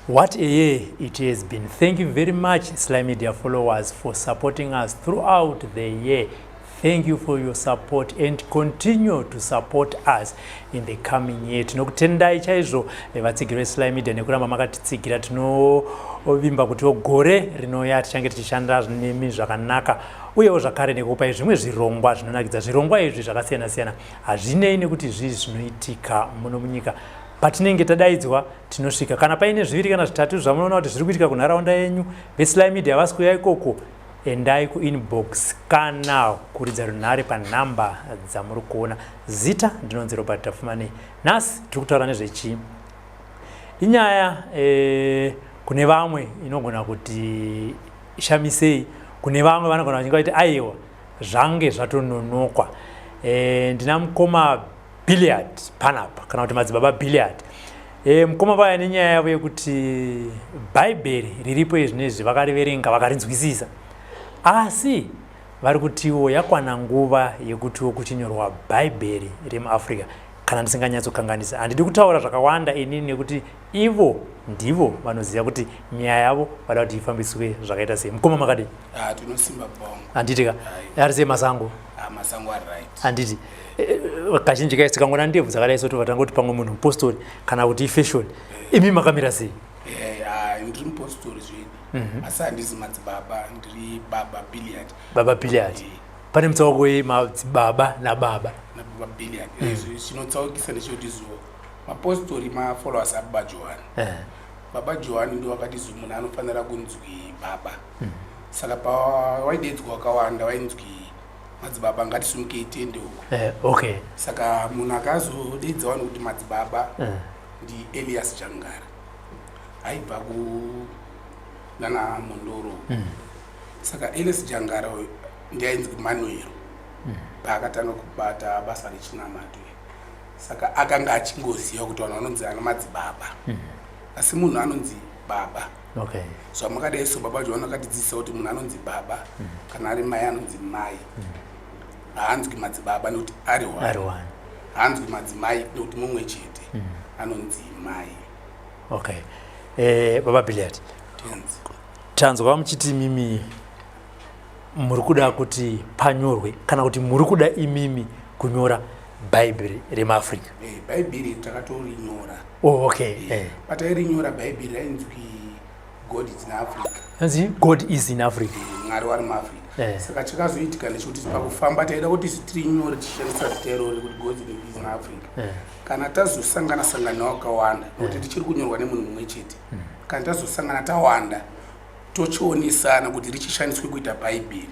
What a year it has been. Thank you very much, Slymedia followers, for supporting us throughout the year. Thank you for your support and continue to support us in the coming year. Tinokutendai chaizvo vatsigiri veSlymedia nekuramba makatitsigira. Tinovimba kutiwo gore rinouya tichange tichishanda nemi zvakanaka uyewo zvakare nekupai zvimwe zvirongwa zvinonakidza. Zvirongwa izvi zvakasiyana siyana, hazvinei nekuti zvii zvinoitika muno munyika. Patinenge tadaidzwa tinosvika. Kana paine zviviri kana zvitatu zvamunoona kuti zviri kuitika kunharaunda yenyu, veSlymedia havasi kuuya ikoko, endai kuinbox kana kuridza runhare panhamba dzamuri kuona. Zita ndinonzi Robert Tafumani. Nhasi tiri kutaura nezvechii? Inyaya kune vamwe inogona kuti shamisei, kune vamwe vanogona vachinge vaiti aiwa, zvange zvatononokwa. Ndina mukoma Billiard panapa, kana kuti madzibaba Billiard. Mukoma vaya nenyaya yavo yekuti bhaibheri riripo izvinezvi vakariverenga vakarinzwisisa, asi vari kutiwo yakwana nguva yekutiwo kuchinyorwa bhaibheri remuAfrica. Kana ndisinganyatsokanganisa, handidi kutaura zvakawanda inini nekuti ivo ndivo vanoziva kuti nyaya yavo vada kuti ifambiswe zvakaita sei. Mukoma, makadii? Ah, tinosimba bongo. Handiti ka? Ari sei masango? Ah, masango ari right. Handiti kazhinji kai tikangona ndebvu dzakadai so tobva tangoti pamwe munhu mupostori kana kuti ifashion. Imi makamira sei? Ah, ndiri mupostori zvedi, asi handisi madzibaba, ndiri Baba Billiard. Baba Billiard. Pane mutsauko wemadzibaba nababa? Nababa Billiard. Chinotsaukisa ndechekuti zuva mapostori mafollowers ababa Johani. Baba Johani ndo vakati zu munhu anofanira kunzwi baba. Saka pawaidedzwa wakawanda wainzwi madzibaba, ngatisumukei tiende uko. Saka munhu akazodedza vanhu kuti madzibaba ndiElias Jangara, aibva kunana Mondoro. Saka Elias Jangara uyu ndiainzi Manuel paakatanga kubata basa rechinamato. Saka akanga achingoziva kuti vanhu vanonzi ana madzibaba, asi munhu anonzi baba. Zvamakadai so, baba Johani akatidzidzisa kuti munhu anonzi baba, kana ari mai anonzi mai. Haanzwi madzibaba nekuti ari Ari one. One. Haanzwi madzimai nekuti mumwe chete anonzi mai. Okay, Baba Billiard. Tenzi. Tanzwa muchiti imimi muri kuda kuti panyorwe, kana kuti muri kuda imimi kunyora bhaibheri remuAfrica. Bhaibheri takatorinyora. Oh, okay. Patairinyora bhaibheri rainzwi "God is in Africa". Anzi "God is in Africa". Mwari wari muAfrica. Saka chakazoitika ndechekuti pakufamba taida kuti isu tirinyore tichishandisa zita irori kuti "God is in Africa". Kana tazosangana sangana wakawanda, nekuti tichiri kunyorwa nemunhu mumwe chete, kana tazosangana tawanda tochionesana kuti richishandiswe kuita bhaibheri,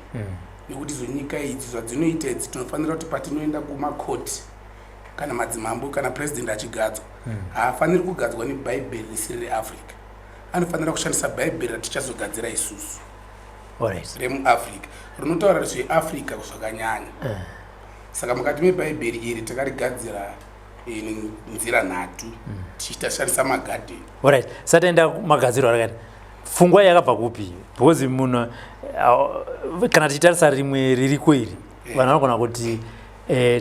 nekuti zonyika idzi zvadzinoita idzi, tinofanira kuti patinoenda kumakoti kana madzimambo kana purezidendi achigadzwa, haafaniri kugadzwa nebhaibheri risiri reAfrica. Anofanira kushandisa bhaibheri ratichazogadzira isusu remuAfrica, rinotaura zveAfrica zvakanyanya. Saka mukati mebhaibheri iri takarigadzira nzira nhatu, tichitashandisa magadheni. Alright, sataenda magadziro arakaita, pfungwa yakabva kupi? Because munhu kana tichitarisa rimwe ririko iri, vanhu vanogona kuti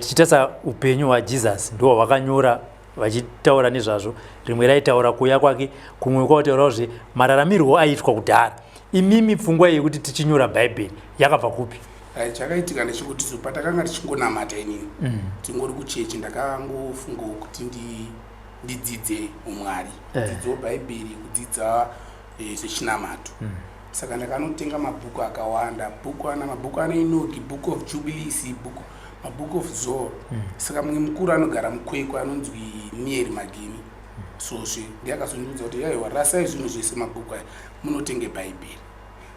tichitarisa upenyu hwaJesus ndo hwavakanyora vachitaura nezvazvo. Rimwe raitaura kuuya kwake, kumwe kwautaurawo maraраmirwo aiitwa kudhara. Imimi pfungwa yekuti tichinyora bhaibheri yakabva kupi? Ai, chakaitika ndechekuti so patakanga tichingonamata, inini tingori kuchechi, ndakangofungawo kuti ndidzidze umwari, kudzidzawo bhaibheri, kudzidza zvechinamato. Saka ndakanotenga mabhuku akawanda, bhuku ana mabhuku ana Enoki, Book of Jubilees, book mabook of Zor. Saka mumwe mukuru anogara muKwekwe anonzwi Nieri Magini Svosve ndiye akazondiudza kuti yaiwa, rasai zvinhu zvese mabhuku aya, munotenge bhaibheri.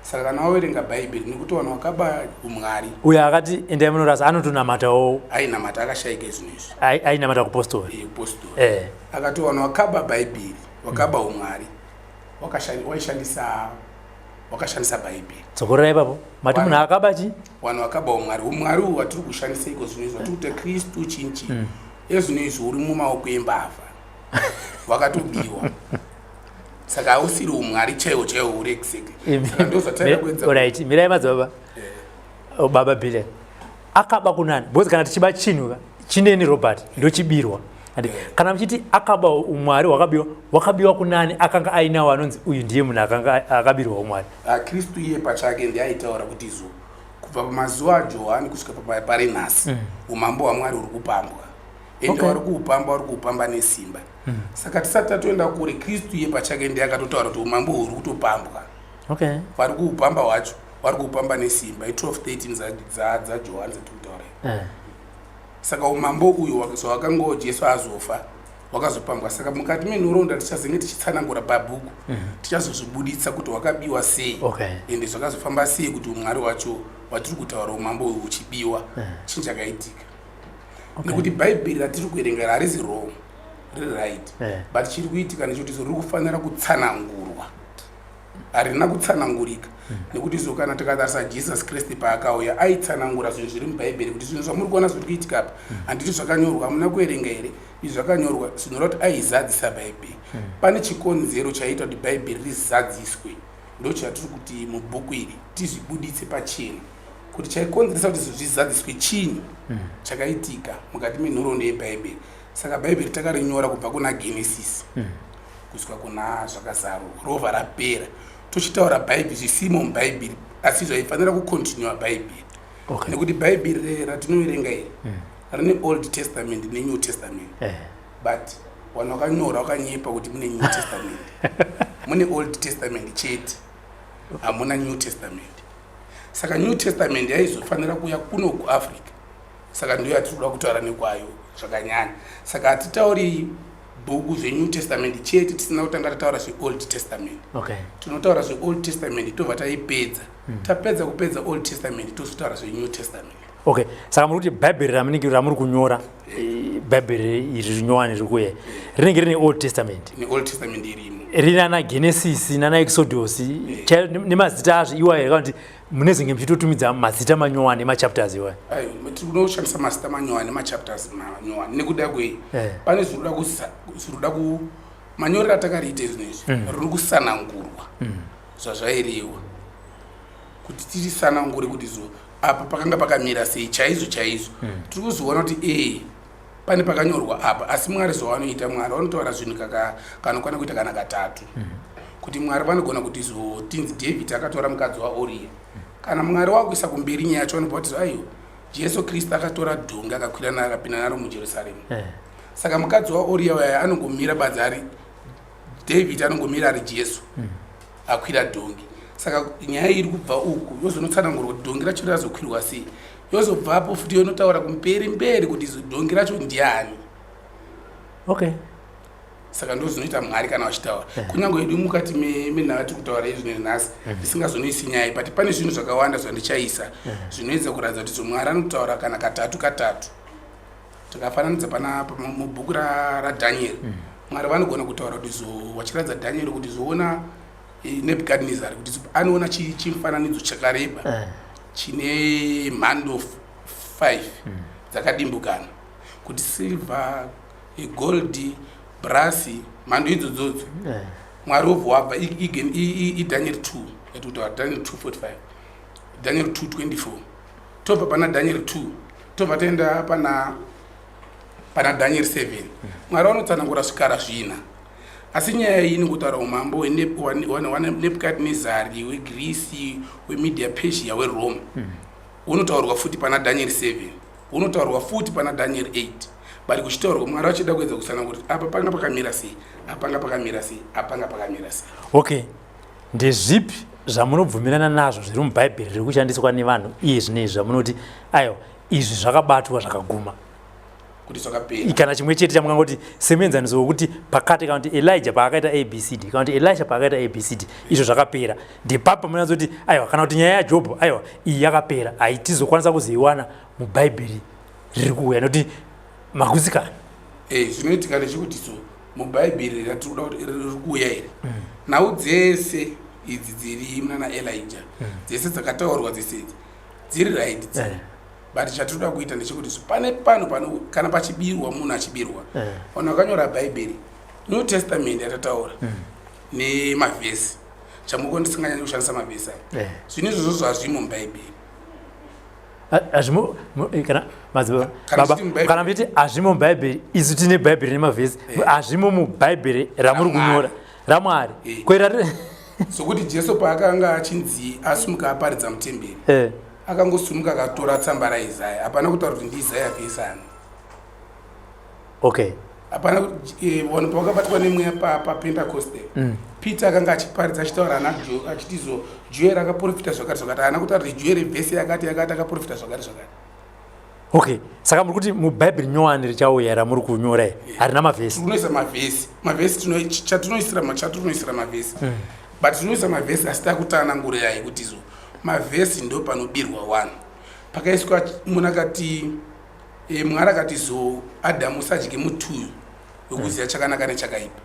Saka kana waverenga bhaibheri, nekuti vanhu vakaba umwari. Uyo akati endai munorasa anotonamatawo? Ainamata, akashayika izvinhu izvi. Ainamata kupostori? Postori. Akati vanhu vakaba bhaibheri vakaba umwari, wakashandisa bhaibheri. Dzokorera ipapo, mati munhu akaba chi? Vanhu vakaba umwari, umwari uhu watiri kushandisa iko zvino izvi, watiri kuita Kristu chinchi ezvino izvi, uri mumaoko embavha, wakatobiwa. Saka hausiri umwari chaiwo chaiwo uri exactly. Saka ndo zvataida kuedza. Alright, mirai madzibaba. Oh, Baba Bile, akaba kunani? Because kana tichiba chinhu ka, chineni Robert ndochibirwa. And kana muchiti akaba umwari hwakabiwa, hwakabiwa kunani akanga ainawo anonzi uyu ndiye munhu akanga akabirwa umwari? Ah, Kristu iye pachake ndiye aitaura kuti izvo kubva pamazuva aJohani kusvika pari nhasi umambo hwaMwari huri kupambwa, ende vari kuupamba, vari kuupamba nesimba. Saka tisati tatoenda kure, Kristu iye pachake ndiye akatotaura kuti umambo huri kutopambwa. Vari kuupamba hwacho vari kuupamba nesimba. I12 13 dzaJohani dzatiri kutaura. Saka umambo uyu zvawakangoo Jesu azofa wakazopambwa. Saka mukati menhoroondo tichazenge tichitsanangura pabhuku, tichazozvibuditsa kuti wakabiwa sei ende zvakazofamba sei kuti umwari wacho watiri kutaura, umambo uyu uchibiwa, chinhu chakaitika. Nekuti Bhaibheri ratiri kuverenga harizi wrong, riri right. But chiri kuitika nechekuti riri kufanira kutsanangurwa, harina kutsanangurika. Nekuti zo kana tikatarisa Jesus Kristu paakauya, aitsanangura zvinhu zviri muBhaibheri kuti zvinhu zvamuri kuona zviri kuitika apa, handiti zvakanyorwa? Hamuna kuverenga here izvi zvakanyorwa? Zvinoreva kuti aizadzisa Bhaibheri. Pane chikonzero chaiita kuti Bhaibheri rizadziswe. Ndo chatiri kuti mubhuku iri tizvibuditse pachena kuti chaikonzeresa kuti zvinhu zvizadziswe chinyi, chakaitika mukati menhoroondo yeBhaibheri. Saka Bhaibheri takarinyora kubva kuna Genesis kusvika kuna Zvakazarurwa, robva rapera. Tochitaura Bhaibheri zvisimo muBhaibheri asi zvaifanira kucontinua Bhaibheri. Nekuti Bhaibheri ratinoverenga iri rine Old Testament neNew Testament. But vanhu vakanyora vakanyepa kuti mune New Testament. Mune Old Testament chete, hamuna New Testament. Saka New Testament yaizofanira kuuya kuno kuAfrica. Saka ndiyo yatiri kuda kutaura nekwayo zvakanyanya. Saka hatitauri bhuku zveNew Testament chete tisina kutanga tataura zveOld Testament. Tinotaura zveOld Testament, tobva taipedza. Tapedza kupedza Old Testament, tozotaura zveNew Testament. Okay, saka muri kuti Bhaibheri ramunenge ramuri kunyora, Bhaibheri iri rinyowani riri kuuya, rinenge rine Old Testament? NeOld Testament irimo. Rine ana Genesis nana Exodus nemazita azvo iwayo here, kana kuti munezenge muchitotumidza mazita manyowani emachapters iwayo? Ayo, tinoshandisa mazita manyowani nemachapters manyowani. Nekuda kwei? Pane zvinoda ku manyorero atakariita izvino izvi, riri kusanangurwa zvazvairiwa kuti tirisanangure kuti zo apa pakanga pakamira sei chaizvo chaizvo. Tiri kuzoona kuti ee, pane pakanyorwa apa, asi Mwari zvavanoita, Mwari vanotaura zvinhu kanokwana kuita kana katatu. Kuti Mwari vanogona kuti zotinzi David akatora mukadzi waOriya. Kana Mwari wakuisa kumberi nyaya yacho, vanobva kuti aiwa, Jesu Kristu akatora dhongi, akakwira naro, akapinda naro muJerusarema. Saka mukadzi waOriya uyaya anongomira badzi ari David, anongomira ari Jesu akwira dhongi. Saka nyaya iri kubva uku yozonotsanangurwa kuti dhongi racho razokwirwa sei, yozobvapo futi yonotaura kumberi mberi kuti dhongi racho ndiani. Saka ndo zvinoita Mwari kana vachitaura. Kunyange edu mukati menhau yatiri kutaura izvino nhasi tisingazonoisi nyaya, but pane zvinhu zvakawanda zvandichaisa zvinoedza kuratidza kuti Mwari anotaura kana katatu katatu. Tikafananidza pana mubhuku raDhanieri, Mwari vanogona kutaura kuti zo vachiratidza Dhanieri kuti zoona Nebhukadnezari kuti anoona chimufananidzo chakareba chine mhando 5 dzakadimbukana, kuti silver, gold, brass, mhando idzodzodzo. Mwari wobva wabva iDaniel 2 yatikutaura, Daniel 2:45, Daniel 2:24. Tobva pana Daniel 2, tobva taenda pana Daniel 7. Mwari vanotsanangura zvikara zvina, asi nyaya iyi inongotaura umambo hwaNebhukadnezari weGirisi, weMedia Persia, weRome. Hunotaurwa futi pana Daniel 7, hunotaurwa futi pana Daniel 8, but kuchitaurwa Mwari vachida kuedza kutsanangura kuti apa panga pakamira sei, apanga pakamira sei, apanga pakamira sei. Okay, ndezvipi zvamunobvumirana nazvo zviri muBhaibheri riri kushandiswa nevanhu iye zvino izvi zvamunoti aiwa, izvi zvakabatwa zvakaguma? Kuti zvakapera. Kana chimwe chete chamungangoti semuenzaniso wekuti pakati, kana kuti Elijah paakaita ABCD, kana kuti Elisha paakaita ABCD, izvo zvakapera, ndepapo munyatsoti aiwa, kana kuti nyaya yaJobho, aiwa, iyi yakapera, haitizokwanisa kuzoiwana muBhaibheri riri kuuya nekuti magutsikana? Zvinoitika ndechekuti so muBhaibheri ratiri kuda kuti riri kuuya iri, nhau dzese idzi dziri muna naElijah, dzese dzakataurwa dzese idzi dziri right dzi. But chatinoda kuita ndechekuti pane pano pano kana pachibirwa munhu achibirwa, vanhu vakanyora Bhaibheri, New Testament yatataura nemavhesi, chamuko ndisinganyanyi kushandisa mavhesi aya. Zvinhu izvozvo zvazvimo muBhaibheri. Hazvimo kana madzibaba kana muchiti hazvimo mubhaibheri, isu tine bhaibheri nemavhesi, hazvimo mubhaibheri ramuri kunyora raMwari kwera. Sokuti Jesu paakanga achinzi asumuka aparidza mutemberi, akangosumuka akatora tsamba raIsaya. Hapana kutaura kuti ndiIsaya vhesi ani. Hapana. Vanhu pavakabatwa nemweya paPentecoste, Peter akanga achiparidza achitaura ana achiti zo Joel akaprofita zvakati zvakati. Haana kutaura kuti Joel vhesi yakati yakati akaprofita zvakati zvakati. Okay, saka muri kuti mubhaibheri nyowani richauya ramuri kunyora harina mavhesi? Tinoisa mavhesi. Mavhesi chatinoisira mavhesi, but tinoisa mavhesi asi takutanangurai kuti zo mavhesi ndo panobirwa one pakaiswa munhu akati Mwari akati zo Adhamu usadye mutuyu wekuziva chakanaka nechakaipa.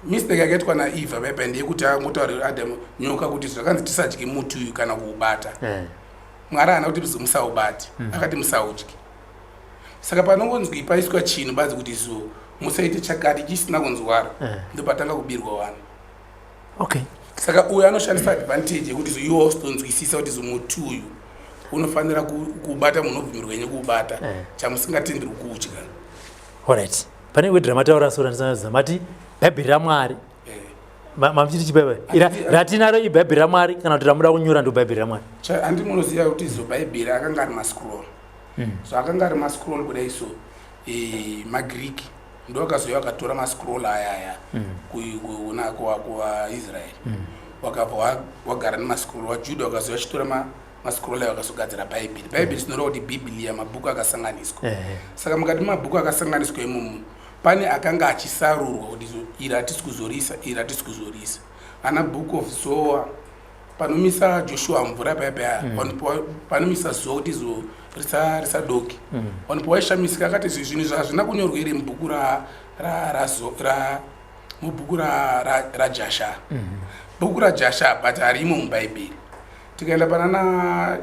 Mistake yakaitwa naEvha paipa ndeyekuti akangotaurira Adhamu nyoka kuti zvakanzi tisadye mutuyu kana kuubata. Mwari haana kuti musaubati, akati musaudye. Saka panongonzwi paiswa chinhu badzi kuti zo musaite chakati chisina kunzwaro, ndopatanga kubirwa vanhu. Saka uyu anoshandisa advantage yekuti zo iwe usitonzwisisa kuti zo muti uyu unofanira kubata, munobvumirwa yenyu kuubata, chamusingatenderwi kudya. Alright, pane word ramataura so randisanaziva, mati bhaibheri raMwari. Mamuchiti chibhaibheri ratinaro ibhaibheri raMwari kana kuti ramuda kunyora ndo bhaibheri raMwari? Handi munoziva kuti zo bhaibheri akanga ari mascroll? So akanga ari mascroll kudai, so maGreek ndo akazouya akatora mascroll aya aya kuvaIsraeri, wakabva wagara nemascroll. WaJudha wakazouya achitora mascroll ayo, akazogadzira bhaibheri. Bhaibheri tinoreva kuti biblia, mabhuku akasanganiswa. Saka mukati mabhuku akasanganiswa imomo pane akanga achisarurwa kuti iri hatisi kuzorisa, iri hatisi kuzorisa. Ana Book of Zoa, panomisa Joshua mvura paya paya, panomisa zuva kuti zo risadoki, vanhu pawaishamisika akati zvinhu izvi hazvina kunyorwa here mubhuku mubhuku raJasha? Bhuku raJasha, but harimo mubhaibheri. Tikaenda panana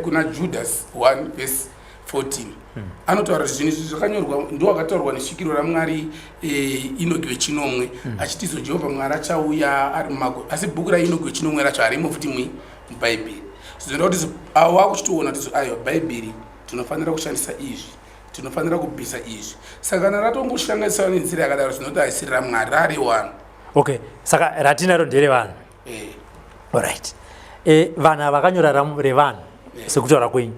kuna Judas 1 verse 14, anotaura kuti zvinhu izvi zvakanyorwa ndo akataurwa nesvikiro raMwari Inoki wechinomwe, achiti zo Jehovha Mwari achauya ari mumako, asi bhuku raInoki wechinomwe racho harimo futi mubhaibheri. Zvinoda kuti avo vakuchitoona kuti aiwa, bhaibheri tinofanira kushandisa izvi, tinofanira kubvisa izvi. Saka kana ratongoshanganiswa nenzira yakadaro, zvinoti haisiri raMwari, rari wanhu. Okay, saka ratinaro nderevanhu. Alright, vanhu ava vakanyora revanhu, sekutaura kwenyu,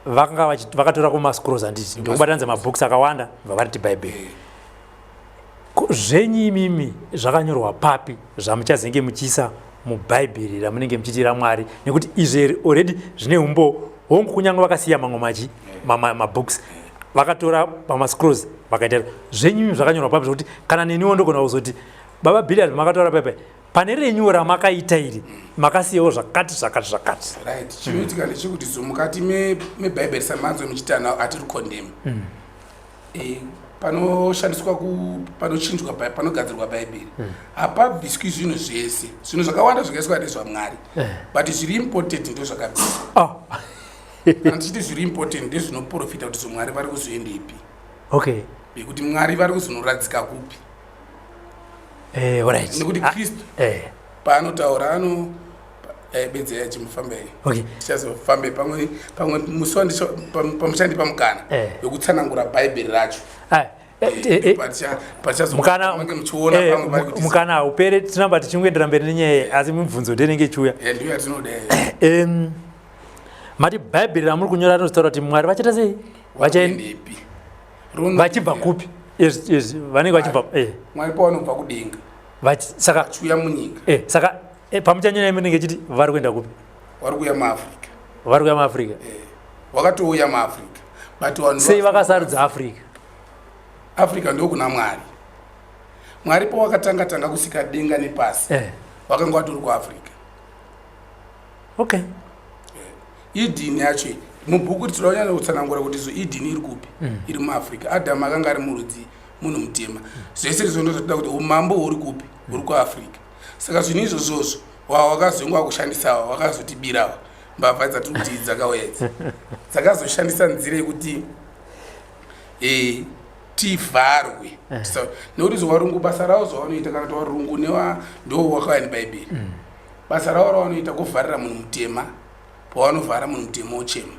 vakanga vakatora kumascrolls, handiti? Ndokubatanidza mabooks akawanda, vavariti bhaibheri. Zvenyu imimi zvakanyorwa papi zvamuchazenge muchiisa mubhaibheri ramunenge muchiti raMwari? Nekuti izvi already zvine umbo. Hongu, kunyange vakasiya mamwe machi mabooks vakatora pamascrolls vakaita, zvenyu imi zvakanyorwa papi zvokuti kana neniwo ndogona kuzoti, baba Billiard, makatora paipai pane renyuwo ramakaita iri makasiyawo zvakati zvakati zvakati? Right, chinoitika ndechekuti so mukati mebhaibheri samanzo muchiti ana hatiri condemn, panoshandiswa panochinjwa panogadzirwa bhaibheri, hapabviswi zvinhu zvese. Zvinhu zvakawanda zvakaiswa ndezvaMwari, but zviri important ndo zvakabviswa. Kana tichiti zviri important, ndezvinoprofita kuti zomwari vari kuzoendepi, nekuti Mwari vari kuzonoradzika kupi. Nekuti Kristu paanotaura ano bedzei achimufambei, tichazofambe pamwe pamwe musi pamuchandipa mukana wekutsanangura bhaibheri racho. Mukana muchiona pamwe vari kuti mukana haupere, tinamba tichingoendera mberi nenyaya, asi mibvunzo ndenenge ichiuya. Ndiyo yatinoda. Mati bhaibheri ramuri kunyora rinozotaura kuti Mwari vachaita sei? Vachaendepi? Vachibva kupi? Izvi vanenge vachibva? Mwari pavanobva kudenga Saka vachiuya munyika. Saka pamuchanyanya munenge ichiti vari kuenda kupi? Vari kuuya muAfrica. Vari kuuya muAfrica? Wakatouya muAfrica, but vanhu Sei vakasarudza Africa? Africa ndokuna Mwari. Mwari pawakatanga tanga kusika denga nepasi, wakanga watori kuAfrica. Eden yacho mubhuku tinoda kunyanya kutsanangura kuti zo Eden iri kupi. Iri muAfrica. Adamu akanga ari murudzi munhu mutema. Zvese izvo ndo zvatinoda kuti umambo huri kupi? Huri kuAfrica. Saka zvinhu izvozvozvo wawakazongwa kushandisawo, wakazotibirawo. Mbavha dzatiri kuti dzakauya idzi dzakazoshandisa nzira yekuti tivharwe. Nekuti zvavarungu basa ravo zvavanoita, kana kuti varungu newa ndo wakauya nebhaibheri, basa ravo ravanoita kuvharira munhu mutema. Pawanovhara munhu mutema ochema.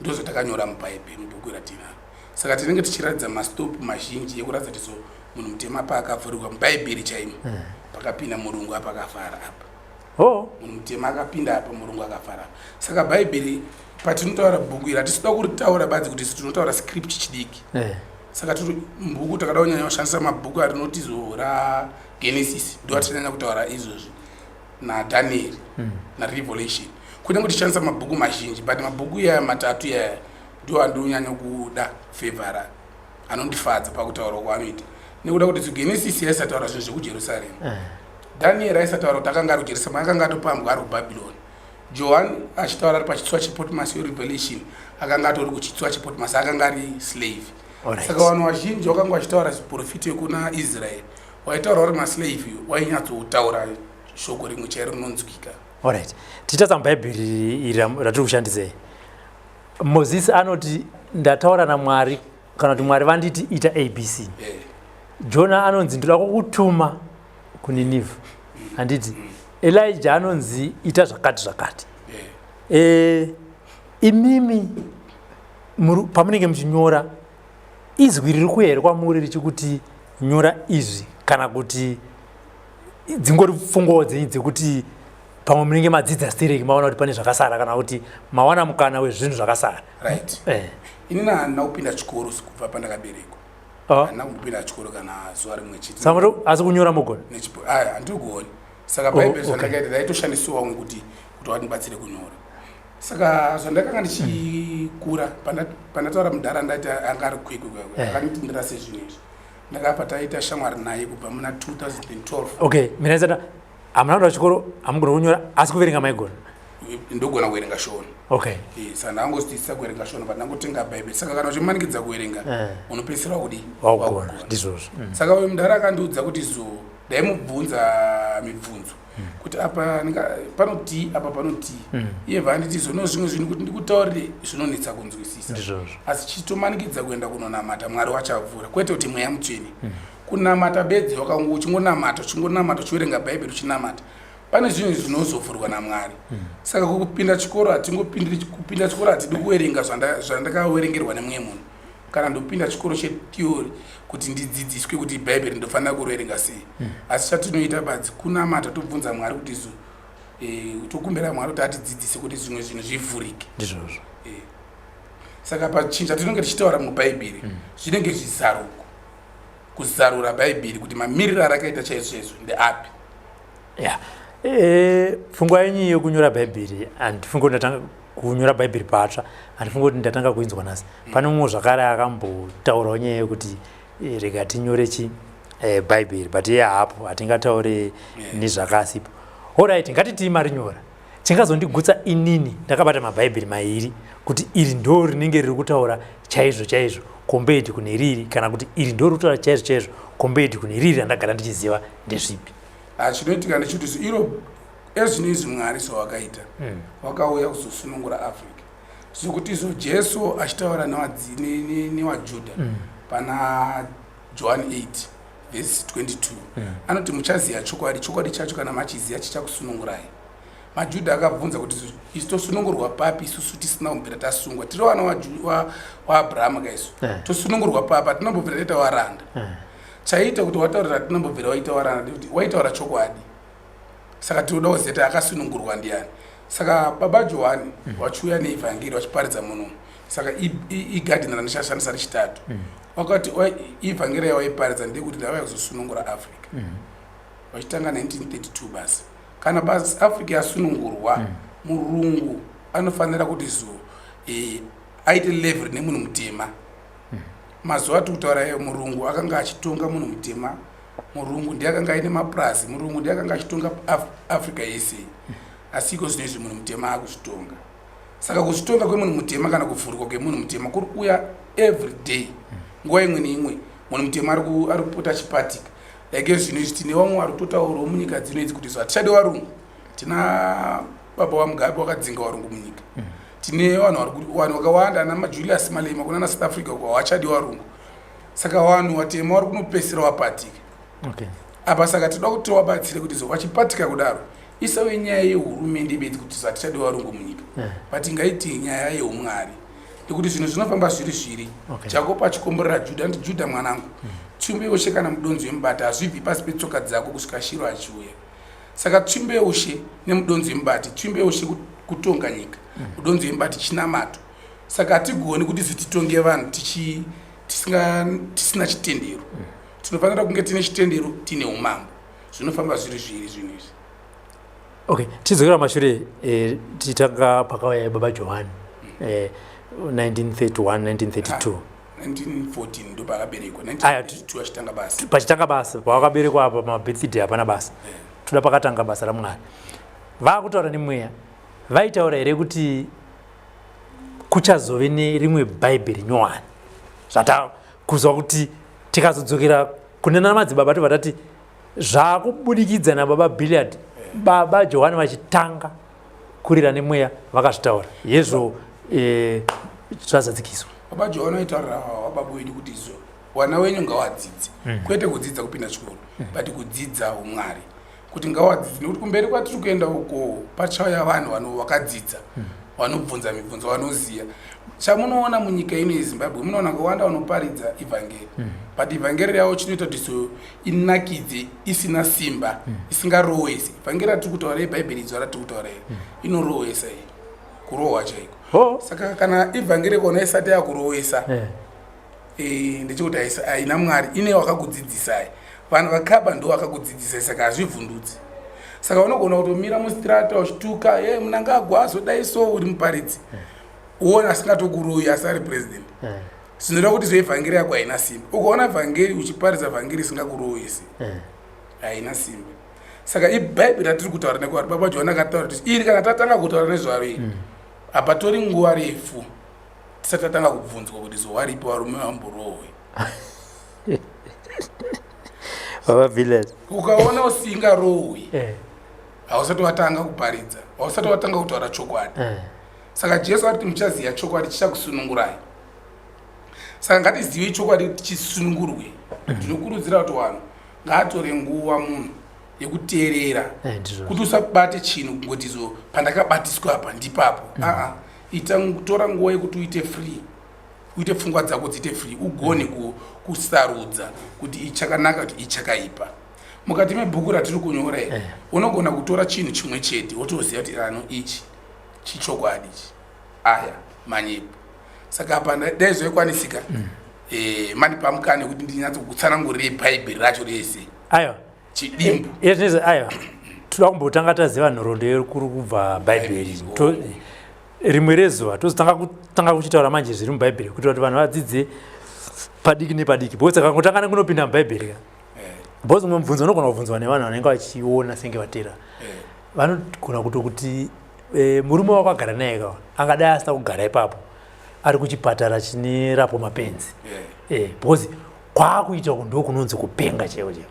Ndozvatakanyora mubhaibheri, mubhuku ratinaro. Saka tinenge tichiratidza mastop mazhinji ekuratidza kuti so munhu mutema paakavhurirwa mubhaibheri chaimo, pakapinda murungu apa akavhara apa. Munhu mutema akapinda apa, murungu akavhara apa. Saka bhaibheri patinotaura bhuku iri, hatisida kuritaura badzi kuti tinotaura script chidiki. Saka tiri mubhuku takada kunyanya kushandisa mabhuku arinoti zo raGenesis, ndo atinyanya kutaura izvozvi, naDanieri naRevelation. Kunyange tichishandisa mabhuku mazhinji, but mabhuku iyaya matatu iyaya ndo andonyanya kuda fevhara, anondifadza pakutaura kwaanoita, nekuda kuti Genesis yaisataura zvinhu zvekuJerusarema. Danieri aisataura kuti akanga ari kuJerusarema, akanga atopambwa ari kuBhabhironi. Johani achitaura ari pachitsuwa chePatmos, Revelation, akanga atori kuchitsuwa chePatmos, akanga ari slave. Saka vanhu vazhinji vakanga vachitaura zviprofita kuna Israeri, waitaura uri maslave, wainyatsotaura shoko rimwe chairo rinonzwika. Alright, tichitarisa mubhaibheri iri ratiri kushandisei, Mozisi anoti ndataura naMwari, kana kuti Mwari vanditi ita ABC. Jona anonzi ndoda kukutuma kuNinivha, handiti? Elijah anonzi ita zvakati zvakati. Imimi pamunenge muchinyora, izwi riri kuya here kwamuri richikuti nyora izvi, kana kuti dzingori pfungwawo dzenyu dzekuti pamwe munenge madzidza stereki, maona kuti pane zvakasara, kana kuti mawana mukana wezvinhu zvakasara? Right. Inini handina kupinda chikoro kubva pandakaberekwa. Handina kumbopinda chikoro kana zuva rimwe chete. Saka asi kunyora mugona? Aya, handigoni. Saka bhaibheri zvandakaita, ndaitoshandisiwa vamwe kuti vandibatsire kunyora. Saka zvandakanga ndichikura, pandataura mudhara ndati anga ari Kwekwe, akanditindira sezvinhu izvi, ndakabva taita shamwari naye kubva muna 2012. Okay, mina hamuna kuenda kuchikoro, hamugona kunyora, asi kuverenga maigona? Ndogona kuverenga Shona. Saka ndangozvidzidzisa kuverenga Shona, but ndangotenga bhaibheri. Saka kana uchimanikidza kuverenga, unopedzisira wakudii? Wakugona, ndizvozvo. Saka uyu mudhara akandiudza kuti zo ndaimubvunza mibvunzo kuti apa panotii, apa panotii. Iye bva anditi zo no, zvimwe zvinhu kuti ndikutaurire zvinonetsa kunzwisisa, asi chitomanikidza kuenda kunonamata, Mwari wachavhura. Kwete kuti mweya mutsvene, kunamata bedzi, wakango uchingonamata, uchingonamata, uchiverenga bhaibheri, uchinamata, pane zvinhu zvinozovhurwa naMwari. Saka kupinda chikoro hatingopindiri kupinda chikoro, hatidi kuverenga zvandakaverengerwa nemumwe munhu, kana ndopinda chikoro chetheory kuti ndidzidziswe kuti bhaibheri ndofanira kuverenga sei. Asi chatinoita badzi kunamata, tobvunza Mwari kuti zo tokumbira Mwari kuti atidzidzise kuti zvimwe zvinhu zvivhurike. Saka pachinhu chatinenge tichitaura mubhaibheri, zvinenge zvizaruko, kuzarura bhaibheri kuti mamiriro arakaita chaizvo chaizvo ndeapi. Ya, pfungwa yenyu yekunyora bhaibheri, handifungi kuti ndatanga kunyora bhaibheri patsva, handifungi kuti ndatanga kuinzwa nhasi. Pane mumwe zvakare akambotaurawo nyaya yekuti rega tinyore chi bhaibheri, but iye hapo, hatingataure nezvakasipo. Alright, ngatitii marinyora, chingazondigutsa inini ndakabata mabhaibheri mairi kuti iri ndo rinenge riri kutaura chaizvo chaizvo compared kune riri, kana kuti iri ndo riri kutaura chaizvo chaizvo compared kune riri randagara ndichiziva, ndezvipi? Ah, chinoitika ndechekuti iro ezvino izvi Mwari zvawakaita, wakauya kuzosunungura Africa, zvokuti izvo Jesu achitaura newaJudha pana John 8 vhesi 22, anoti muchaziva chokwadi, chokwadi chacho kana machiziva chichakusunungurai. MaJudha akabvunza kuti isu tosunungurwa papi, isusu tisina kumbobvira tasungwa, tiri vana waAbhurahama kaisu? Tosunungurwa papi? Hatinombobvira taita waranda. Chaiita kuti wataurira hatinombobvira waita waranda ndekuti waitaura chokwadi. Saka tinoda kuziva kuti akasunungurwa ndiani. Saka baba Johani vachiuya neivhangeri vachiparidza munomu, saka igadheni randichashandisa rechitatu, wakati ivhangeri yawaiparidza ndeyekuti ndavaya kuzosunungura Africa. Vachitanga 1932 basi, kana basi Africa yasunungurwa, murungu anofanira kuti zo aite level nemunhu mutema. Mazuva ati kutaura iye murungu akanga achitonga munhu mutema, murungu ndiye akanga aine mapurazi, murungu ndiye akanga achitonga Africa yese. Asi iko zvino izvi munhu mutema akuzvitonga. Saka kuzvitonga kwemunhu mutema kana kuvhurwa kwemunhu mutema kuri kuuya every day, nguva imwe neimwe munhu mutema ari kupota achipatika. Like zvino izvi tine vamwe vari kutotaurawo munyika dzino idzi kuti hatichadi varungu. Tina baba vaMugabe wakadzinga varungu munyika. Tine vanhu vakawanda, ana maJulius Malema kuna South Africa uko, havachadi varungu. Saka vanhu vatema vari kunopedzisira vapatika apa. Saka tinoda kuti tivabatsire kuti zo vachipatika kudaro. Isave nyaya yehurumende bedzi kuti hatichadi varungu munyika, but ngaiti nyaya yeumwari, nekuti zvinhu zvinofamba zviri zviri. Jakobo achikomborera Judha anoti, "Judha mwanangu, tsvimbo yeushe kana mudonzi wemubati hazvibvi pasi petsoka dzako kusvika Shiro achiuya." Saka tsvimbo yeushe nemudonzi wemubati, tsvimbo yeushe kutonga nyika, mudonzi wemubati chinamato. Saka hatigoni kuti zititonge vanhu tisina chitendero. Tinofanira kunge tine chitendero, tine umambo. Zvinofamba zviri zviri zvinhu izvi. Okay, tidzokera mashure, tichitanga pakauya baba Johani, 1931, 1932. 1914 ndopakaberekwa, 1932 achitanga basa. Pachitanga basa, pawakaberekwa apa mabirthday hapana basa. Toda pakatanga basa raMwari. Vaakutaura nemweya, vaitaura here kuti kuchazove nerimwe bhaibheri nyowani, zvata kuzwa kuti tikazodzokera kune namadzibaba tobva tati zvakubudikidza nababa Billiard, baba Johani vachitanga kurira nemweya vakazvitaura yezvo, zvazadzikiswa? Baba Johani vaitaurira vababa wedu kuti izvo wana wenyu ngawadzidze, kwete kudzidza kupinda chikoro, but kudzidza umwari, kuti ngawadzidze nekuti kumberi kwatiri kuenda uko pachauya vanhu vakadzidza, vanobvunza mibvunzo, vanoziva. Chamunoona munyika ino yeZimbabwe, munoona vakawanda vanoparidza ivhangeri, but ivhangeri yavo chinoita kuti so inakidze, isina simba, isingarowesi. Vhangeri ratiri kutaura, ibhaibheri idzva ratiri kutaura iri, inorowesa iyi, kurohwa chaiko. Saka kana ivhangeri kona isati yakurowesa, ndechekuti haina Mwari ine wakakudzidzisai. Vanhu vakaba ndo vakakudzidzisai, saka hazvivhundutsi. Saka unogona kutomira mustrata uchituka e Munangagwa azodai, so uri muparidzi, uona asingatokuroyi asi ari president. Zvinoda kuti zveivhangeri yako haina simba. Ukaona vhangeri uchiparidza vhangeri isingakurowesi, haina simba. Saka ibhaibheri ratiri kutaura nekuti baba Johani akataura kuti iri kana tatanga kutaura nezvaro iri, hapatori nguva refu tisati tatanga kubvunzwa kuti zowaripo varume vamborohwe. Baba Billiard. Ukaona usingarohwi, hausati watanga kuparidza, hausati watanga kutaura chokwadi. Saka Jesu ari kuti muchaziva chokwadi, chichakusunungurai. Saka ngatizive chokwadi kuti tichisunungurwe. Ndinokurudzira kuti vanhu ngaatore nguva munhu yekuteerera, kuti usabate chinhu kungoti zo pandakabatiswa apa ndipapo. Aa, ita tora nguva yekuti uite free, uite pfungwa dzako dziite free, ugone kusarudza kuti ichi chakanaka, kuti ichi chakaipa. Mukati mebhuku ratiri kunyora iri, unogona kutora chinhu chimwe chete wotoziva kuti ano ichi chichokwadi, ichi aya manyepo. Saka apa dai zvaikwanisika, mandipa mukana wekuti ndinyatsokutsanangurire bhaibheri racho rese. Aiwa. Chidimbu. Izvizvi aiwa, toda kumbotanga taziva nhoroondo yekuri kubva bhaibheri. Rimwe rezuva tozotanga kutanga kuchitaura manje zviri mubhaibheri, kuitira kuti vanhu vadzidze padiki nepadiki, because akangotanga nekunopinda mubhaibheri ka, because umwe mubvunzo unogona kubvunzwa nevanhu vanenge vachiona senge vatera, vanogona kutokuti, murume wako agara naye ka, angadai asina kugara ipapo ari kuchipatara chine rapo mapenzi, because kwaakuita uku ndo kunonzi kupenga chaiko chaiko.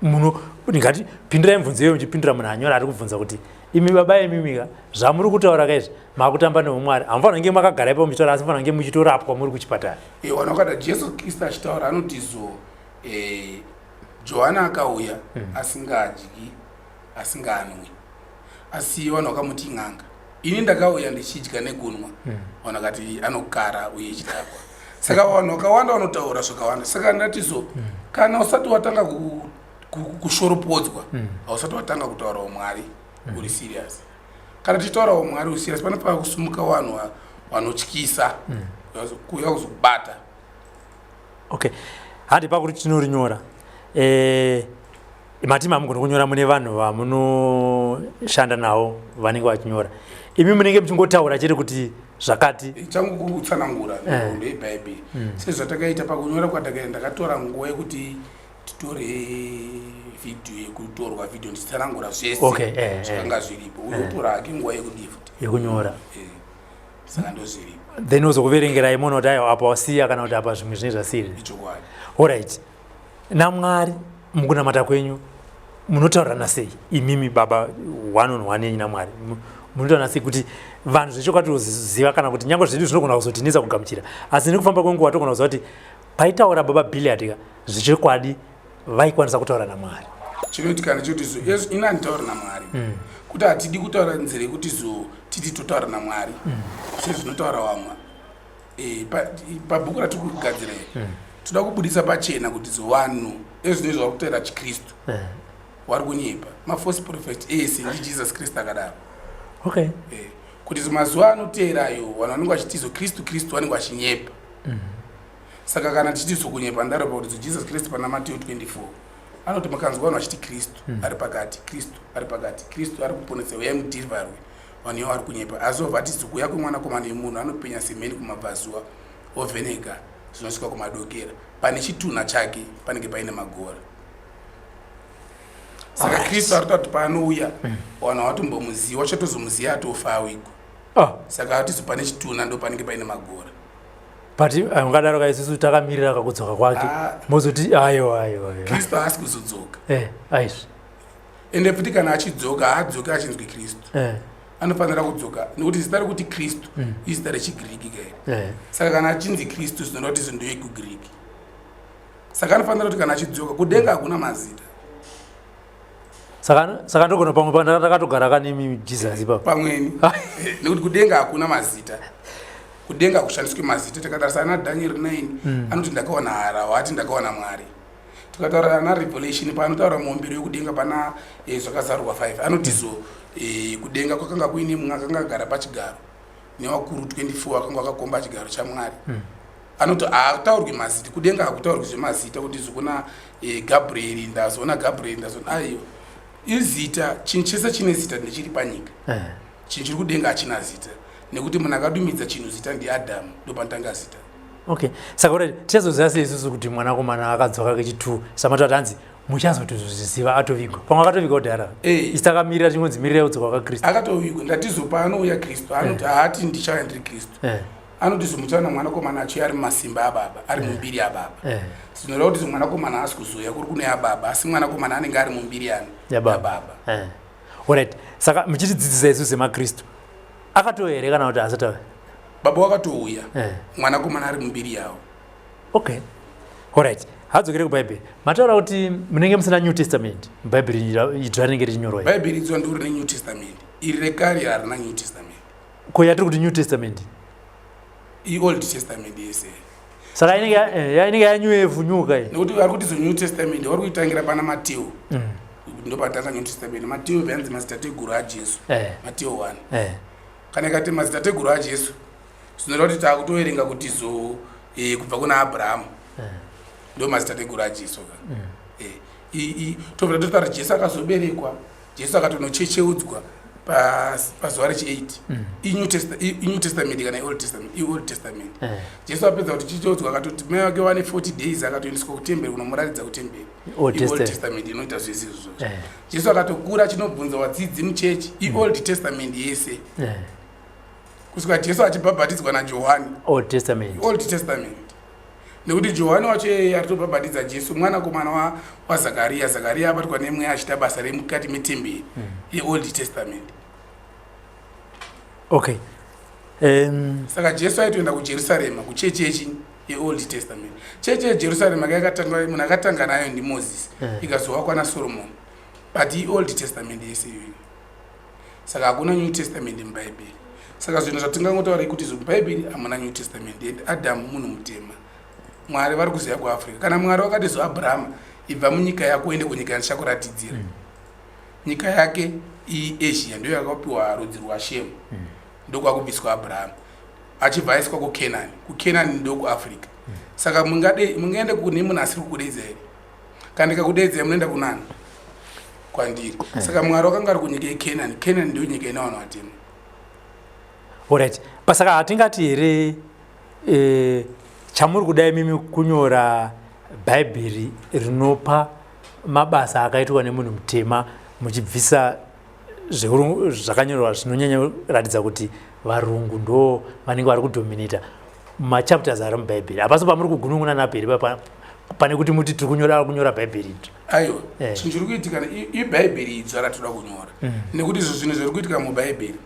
Muno ndingati pindurai mubvunzo iyoyo muchipindura munhu anyora ari kubvunza kuti, imi baba imimika, zvamuri kutaura kaizvi, makutamba neumwari, hamufanira kunge makagara ipapo muchitaura, asi mufanira kunge muchitorapwa muri kuchipatara. Vanhu vakada Jesu Kristu achitaura anoti zo Johani akauya asingadyi, asinganwi, asi vanhu vakamuti n'anga. Ini ndakauya ndichidya nekunwa, vanhu vakati anokara uye chidakwa. Saka vanhu vakawanda vanotaura zvakawanda. Saka ndati so kana usati watanga kushoropodzwa, hausati watanga kutaurawo Mwari uri serious. Kana tichitaurawo Mwari uri serious, panofanira kusumuka vanhu vanotyisa kuuya kuzokubata. Okay, handi pakuti tinorinyora, mati mamugona kunyora, mune vanhu vamunoshanda navo vanenge vachinyora, imi munenge muchingotaura chete kuti zvakati. Changu kutsanangura nhoroondo yebhaibheri sezvatakaita. Pakunyora kwatakaita, ndakatora nguva yekuti titore vhidhiyo, yekutorwa vhidhiyo ndichitsanangura zvese zvakanga zviripo. Uyo utora hake nguva yekudii futi? Yekunyora. Saka ndozviripo. Then uzokuverengerai muona kuti aiwa, apa wasiya, kana kuti apa zvimwe zvinenge zvasiri. Ichokwadi. Alright, naMwari mukunamata kwenyu munotaurirana sei imimi baba, one on one yenyu naMwari munotaurirana sei, kuti vanhu zvechokwadi toziva, kana kuti nyange zvedu zvinogona kuzotinetsa kugamuchira, asi nekufamba kwenguva togona kuziva kuti paitaura baba Billiard ka, zvechokwadi vaikwanisa kutaura naMwari? Chinoitika ndechekuti zo yesu ini handitauri namwari. Kuti hatidi kutaura nzira yekuti zo titi totaura namwari sezvinotaura vamwe. Pabhuku ratiri kugadzira iri, toda kubudisa pachena kuti zo vanhu ezvinezvi vari kutaura chiKristu vari kunyepa, mafalse prophet ese. NdiJesus Kristu akadaro. Kuti zo mazuva anoteerayo vanhu vanenge vachiti zo Kristu, Kristu, vanenge vachinyepa. Saka kana tichiti zokunyepa, ndaropa kuti zo Jesus Kristu pana Mateo 24 anoti, mukanzwa vanhu vachiti Kristu ari pakati, Kristu ari pakati, Kristu ari kuponesa, uyai mudhirivharwe, vanhu ivo vari kunyepa. Asi obva ati zokuuya kwemwanakomana wemunhu, anopenya semheni kumabvazuva, ovheneka zvinosvika kumadokera, pane chitunha chake panenge paine magora. Saka Kristu ari kuti paanouya, vanhu havatombomuziva, vachatozomuziva atofa, awigwa. Saka atizo pane chitunha ndo panenge paine magora. But ungadaro ka, isusu takamirira kakudzoka kwake. Mozoti aiwa, aiwa, aiwa. Kristu haasi kuzodzoka. Aizvi. Ende futi kana achidzoka, haadzoki achinzwi Kristu. Anofanira kudzoka nekuti zita rekuti Kristu izita rechigiriki kairi. Saka kana achinzi Kristu, zvinoreva kuti izvo ndeyekugiriki. Saka anofanira kuti kana achidzoka kudenga, hakuna mazita. Saka ndogona pamwe pandakatogara kanemi Jesus ipapo. Pamweni, nekuti kudenga hakuna mazita, kudenga hakushandiswi mazita. Takatarisa ana Daniel 9, anoti ndakaona harahwa, ati ndakaona Mwari. Tikataura ana Revelation, paanotaura muombero yekudenga pana Zvakazarurwa 5, anoti zo kudenga kwakanga kuine mumwe akanga agara pachigaro nevakuru 24 akanga akakomba chigaro chaMwari. Anoti haataurwi mazita kudenga, hakutaurwi zvemazita kuti zokuna Gabrieri, ndazoona Gabrieri, ndazoona. Aiwa, izita, chinhu chese chine zita ndechiri panyika. Chinhu chiri kudenga hachina zita, nekuti munhu akadumidza chinhu zita ndiAdhamu, ndopanotanga zita. Okay, saka uri tichazoziva sei isusu kuti mwanakomana akadzoka kechi2? Samatati hanzi muchazotozviziva atovigwa, pamwe akatovigwa kudhara. Isi takamirira chingonzi mirira kudzoka kwaKristu. Akatovigwa. Ndatizo paanouya Kristu, anoti haati ndichauya ndiri Kristu. Anoti zomuchaona mwanakomana achiuya ari mumasimba ababa, ari mumbiri ababa. Zvinoreva kuti mwanakomana haasi kuzouya kuri kune ababa, asi mwanakomana anenge ari mumbiri yani? Yababa. Alright, saka muchitidzidzisa isu semaKristu, akatouya here kana kuti asati auya? Baba wakatouya. Mwanakomana ari mumbiri yavo. Okay, alright, hadzokere kubhaibheri. Mataura kuti munenge musina New Testament mubhaibheri idzva rinenge richinyorwa iri. Bhaibheri idzva ndiro rine New Testament, iri rekare harina New Testament. Ko yatiri kuti New Testament? IOld Testament yese. Saka inenge yanyuevunyuka iyi. Nekuti vari kuti zo New Testament vari kuitangira pana Mateo, ndopatanga New Testament. Mateo vyanzi madzitateguru aJesu. Mateo 1. Kana ikati madzitateguru aJesu, zvinoreva kuti taakutoverenga kuti zo kubva kuna Abrahamu, ndo madzitateguru aJesu ka. Tobva totaura Jesu akazoberekwa, Jesu akatonochecheudzwa pazuva rechi8. INew Testament kana iOld Testament? IOld Testament. Jesu apedza kuti chicheudzwa, akatoti mai vake vane 40 days, akatoendeswa kutemberi kunomuratidza kutemberi. Old IOld Testament. Testament inoita zvese izvozvo. Jesu akatokura achinobvunza vadzidzi muchechi. IOld Testament yese. Kusvika Jesu achibhabhatidzwa naJohani. Old Testament. Old Testament, nekuti Johani wacho iyeye aritobhabhatidza Jesu mwanakomana waZakariya. Zakariya abatwa nemweya achiita basa remukati metemberi yeOld Testament. Okay. Saka Jesu aitoenda kuJerusarema kuchechi yechi yeOld Testament. Chechi yeJerusarema yakatanga, munhu akatanga nayo ndiMozisi, ikazovakwa naSoromoni, but iold Testament yese iyoyo. Saka hakuna New Testament mubhaibheri. Saka zvinhu zvatingangotaura kuti izvo mubhaibheri hamuna New Testament, and Adamu munhu mutema. Mwari vari kuziva kuAfrica. Kana Mwari wakati zo Abrahama, ibva munyika yako uende kunyika yandichakuratidzira, nyika yake iAsia, ndiyo yakapiwa rudzi rwaShemu. Ndokwakubviswa Abrahamu achibva aiswa kuKenani. KuKenani ndokuAfrica. Saka mungaende kune munhu asiri kukudeidza here? Kana ndikakudeidzai, munoenda kunani? Kwandiri. Saka Mwari wakanga ari kunyika yeKenani. Kenani ndiyo nyika ine vanhu vatema. Alright, pasaka hatingati here chamuri kuda imimi kunyora bhaibheri rinopa mabasa akaitwa nemunhu mutema, muchibvisa zvakanyorwa zvinonyanya kuratidza kuti varungu ndo vanenge vari kudominata machapters ari mubhaibheri? Hapasi pamuri kugunun'una nabheri pane kuti muti tiri kunyora bhaibheri idzva? Aiwa. Chinhu chiri kuitika ibhaibheri idzva ratoda kunyora, nekuti izvo zvinhu zviri kuitika mubhaibheri,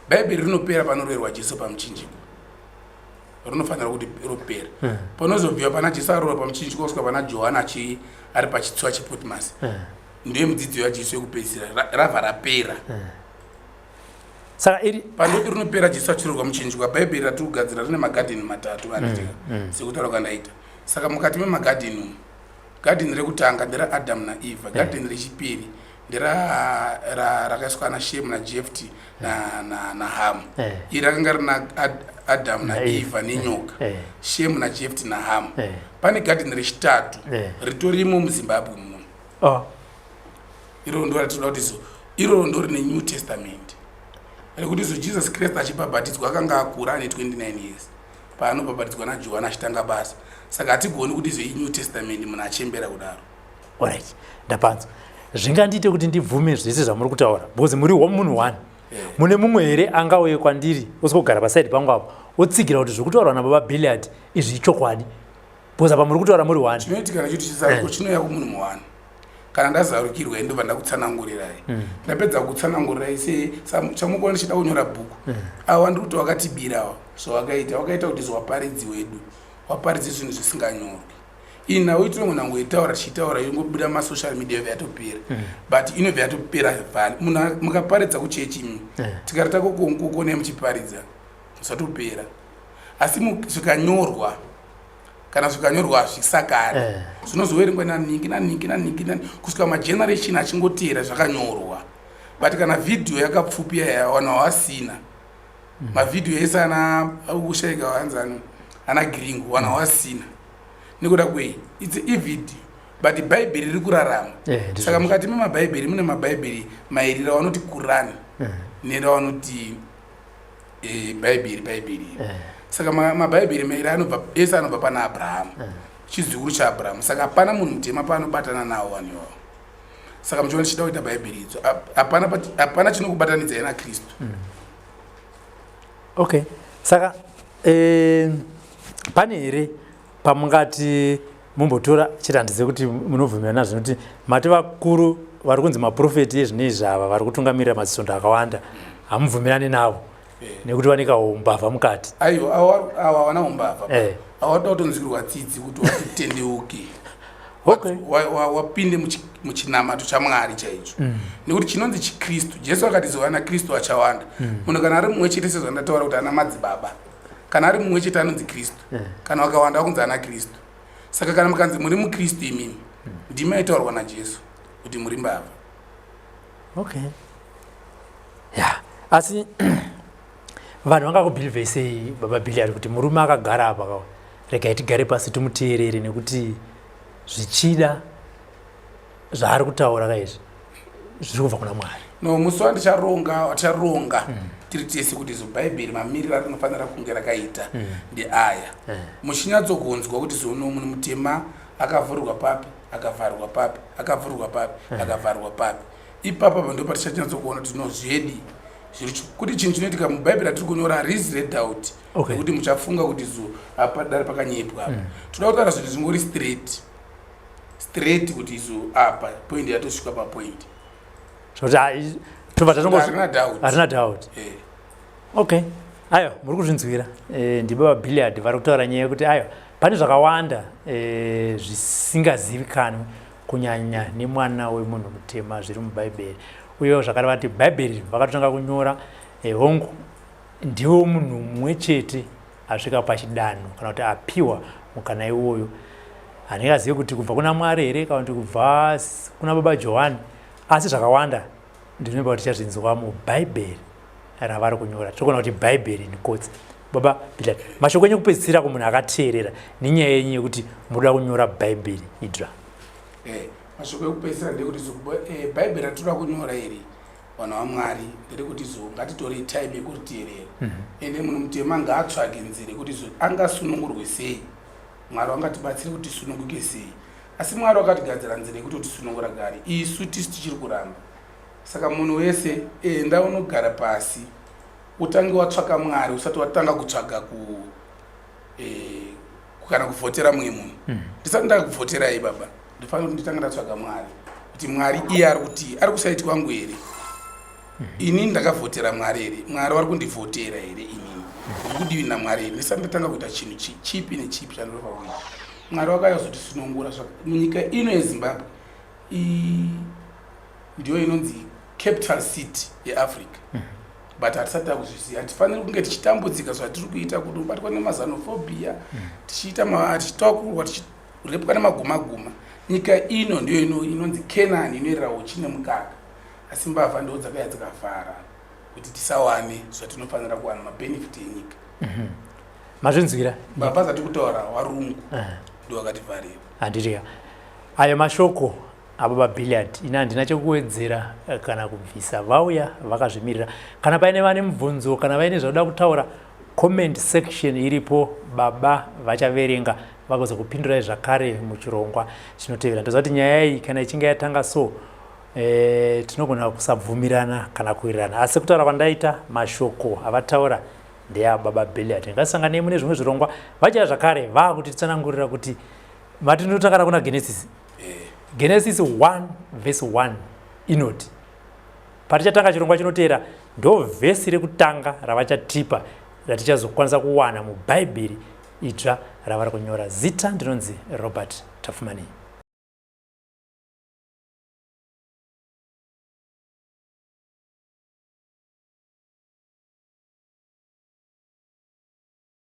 bhaibheri rinopera panorwerwa Jesu pamuchinjikwa. Rinofanira kuti ropera. Panozobviwa pana Jesu arova pamuchinjikwa kusvika pana Johani achi ari pachitsuwa chePatmos. Ndiye mudzidzi waJesu wekupedzisira rabva rapera. Saka iri Pandoti rinopera Jesu achirorwa muchinjikwa, Bhaibheri ratiri kugadzira rine magadheni matatu anditika sekutaura kwandaita. Saka mukati memagadheni umu, gadheni rekutanga nderaAdhamu naEvha, gadheni rechipiri ndera rakaiswa ana Shemu naJefti naHamu. Iri rakanga rina Adhamu naEvha nenyoka, Shemu naJefti naHamu. Pane gadheni rechitatu ritorimo muZimbabwe muno. Oh. Iroro ndo ratinoda kuti so iroro ndo rine New Testament rekuti so Jesus Christ achibhabhatidzwa akanga akura ane 29 years paanobhabhatidzwa naJohani achitanga basa. Saka hatigoni kuti izvo iNew Testament munhu achembera kudaro. Alright, ndapanzwa. Zvingandiite kuti ndibvume zvese zvamuri kutaura because muri munhu one. Mune mumwe here angauye kwandiri oswogara pasaidi pangu apo otsigira kuti zviri kutaurwa nababa Billiard izvi ichokwadi? Because apa muri kutaura muri one. Chinoitika ndechekuti chisaruko chinouya kumunhu muwani. Kana ndazarukirwa ndobva ndakutsanangurirai. Ndapedza kutsanangurirai se chamukuona ndichida kunyora bhuku. Awa ndiri kuti wakatibira awa zvawakaita. Wakaita kuti zvaparidzi wedu waparidze zvinhu zvisinganyorwi. Iyi nhau itinogona kungoitaura tichitaura yongobuda masocial media yobva yatopera. But inobva yatopera vhali. Munhu mukaparidza kuchechi imi tikati takokonei muchiparidza zvatopera. Asi zvikanyorwa kana zvikanyorwa hazvisakari. Zvinozoverengwa naningi naningi naningi nani kusvika mageneration achingoteera zvakanyorwa. But kana vhidhiyo yakapfupi yaya vanhu havasina. Mavhidhiyo ese ana kushaika hanzi ana Gringo vanhu havasina. Nekuda kwei? It's ividhiyo but Bhaibheri riri kurarama. Saka mukati memabhaibheri mune mabhaibheri mairi, ravanoti Kurani neravanoti Bhaibheri Bhaibheri. Saka mabhaibheri mairi anobva ese anobva pana Abrahamu, chizukuru chaAbrahamu. Saka hapana munhu mutema paanobatana nawo vanhu ivavo. Saka muchiona tichida kuita Bhaibheri idzo hapana chinokubatanidzai naKristu. Okay, saka pane here pamungati mumbotora chete, handizive kuti munobvumirana nazvo, nekuti mati vakuru vari kunzi maprofeti ezvinezvi ava vari kutungamirira madzisondo akawanda hamubvumirani navo nekuti vane kaumbavha mukati? Aiwa, awa havana umbavha. Awa toda kutonzwirwa tsitsi kuti watitendeuke, wapinde muchinamato chaMwari chaicho, nekuti chinonzi chiKristu, Jesu akati zovana Kristu achawanda. Munhu kana ari mumwe chete, sezvandataura kuti ana madzibaba, kana ari mumwe chete anonzi Kristu, kana vakawanda vakunzi ana Kristu. Saka kana mukanzi muri muKristu imimi, ndimi aitaurwa naJesu kuti muri mbavha. Okay, ya, asi vanhu vangakubhilivhei sei, baba Billiard, kuti murume akagara apa ka, regai tigare pasi timuteerere nekuti zvichida zvaari kutaura kaizvi zviri kubva kuna Mwari? No, musi wandicharonga waticharonga tiri tese kuti zo Bhaibheri mamiriro arinofanira kunge rakaita ndeaya, muchinyatsokunzwa kuti zono munhu mutema akavhurwa papi, akavharwa papi, akavhurwa papi, akavharwa papi. Ipapo apa ndo patichanyatsokuona kuti no, zvedi zviri kuti chinhu chinoitika muBhaibheri ratiri kunyora harisi redoubt, nekuti muchafunga kuti zo apa dare pakanyepwa apa. Toda kutaura zvinhu zvingori straight straight kuti izo apa point yatosvika papoint. Zvokuti tobva tatongo Harina doubt. Harina doubt. Okay, aiwa, muri kuzvinzwira. Ndibaba Billiard vari kutaura nyaya yekuti aiwa, pane zvakawanda zvisingazivikanwi kunyanya nemwana wemunhu mutema zviri muBhaibheri. Uyewo zvakare vati Bhaibheri vakatotanga kunyora, hongu ndiwo munhu mumwe chete asvika pachidanho kana kuti apiwa mukana iwoyo, handingazivi kuti kubva kuna Mwari here kana kuti kubva kuna baba Johani, asi zvakawanda ndinovimba kuti tichazvinzwa muBhaibheri ravari kunyora. Togona kuti Bhaibheri nikotsi. Baba Billiard, mashoko enyu ekupedzisira kumunhu akateerera nenyaya yenyu yekuti munoda kunyora Bhaibheri idzva? Mashoko ekupedzisira ndekuti Bhaibheri ratinoda kunyora iri, vanhu vaMwari, nderekuti zo ngatitorei time yekuriteerera. Ende munhu mutema ngaatsvage nzira yekuti zo angasunungurwe sei, Mwari vangatibatsire kuti tisununguke sei. Asi Mwari wakatigadzira nzira yekuti tisunungura gari, isu tisu tichiri kuramba. Saka munhu wese, enda unogara pasi utange watsvaka Mwari usati watanga kutsvaga ku kana kuvhotera mumwe munhu. Ndisati ndakuvhoterai baba, ndifanira kuti nditange ndatsvaga Mwari kuti Mwari iye ari kuti ari kusaiti kwangu here, inini ndakavhotera Mwari here, Mwari vari kundivhotera here inini. Ndiri kudivi naMwari here ndisati ndatanga kuita chinhu chipi nechipi chandinofanira kuita? Mwari vakauya kuzotisunungura. Munyika ino yeZimbabwe ndiyo inonzi capital city yeAfrica, but hatisati takuzviziva. Hatifaniri kunge tichitambudzika zvatiri kuita, kuti ubatwa nemazanofobia, tichiita tichitakurwa, tichirepwa nemaguma guma. Nyika ino ndiyo inonzi Canaan, inoerera uchi nemukaka, asi mbavha ndo dzakauya dzikavhara kuti tisawane zvatinofanira kuwana, mabenefit enyika. Mazvinzwira. Mbavha dzati kutaura warungu ndo vakativharira. Handitika ayo mashoko ababa Billiard. Ini handina chekuwedzera kana kubvisa. Vauya vakazvimirira. Kana paine vane mubvunzo, kana vaine zvauda kutaura, comment section iripo. Baba vachaverenga vagozokupindurai zvakare muchirongwa chinotevera. Ndoziva kuti nyaya iyi kana ichinge yatanga so, tinogona kusabvumirana kana kuwirirana, asi kutaura kwandaita, mashoko avataura ndeababa Billiard. Ngatisanganei mune zvimwe zvirongwa. Vachaya zvakare vaakutitsanangurira kuti matinotangana kuna Genesis. Genesis 1 verse 1 inoti, patichatanga chirongwa chinoteera, ndo vhesi rekutanga ravachatipa ratichazokwanisa kuwana mubhaibheri idzva ravari kunyora. Zita ndinonzi Robert Tafumani.